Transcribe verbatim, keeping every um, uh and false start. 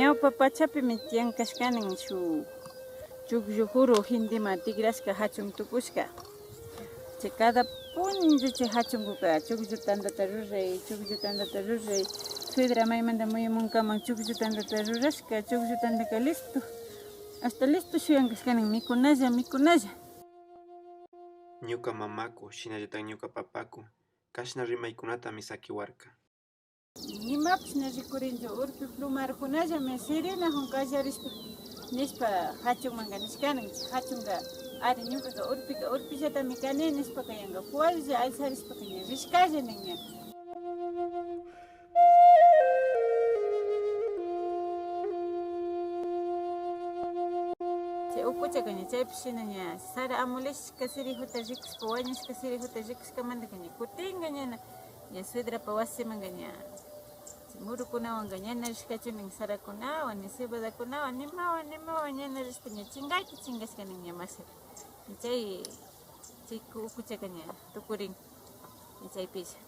Ñawpa pachapimi tiyan kashkanin shuk chukllu kuru hintima tikrashka hachun tukushka. Chay cada punlla chay hachunkuka chukllu tantata ruray, chukllu tantata ruray. Suegra maymanta muyumunkaman chukllu tantata rurashka, chukllu tantaka listo. Hasta listo shuyan kashkanin mikunalla, mikunalla. Ñuka mamaku, shinallatak ñuka papaku kashna rimaykunatami sakiwarka. Nimapish na rikurinchu, urpi plumarkunallami sirenakun kallarishpa nishpa hachunmanka nishkanin. Hachunka, ari, ñukaka urpika urpillatami kani nishpaka yanka fuwalla alzarishpaka ña rishkalla nin ña. Chay ukuchaka ña chaypi shina ña sara amulishka sirijuta rikushpa, wañushka sirijuta rikushkamantaka ña kutinka ñana, ña suegrapa wasimanka ña chay murukunawanka ñana rishkachu nin, sarakunawan, ni cebadakunawan, nimawan, nimawan ñana rishpa ña chinkayta chinkashka nin ña mashaka. Ña chay, chay ukuchaka ña tukurin ña chaypilla.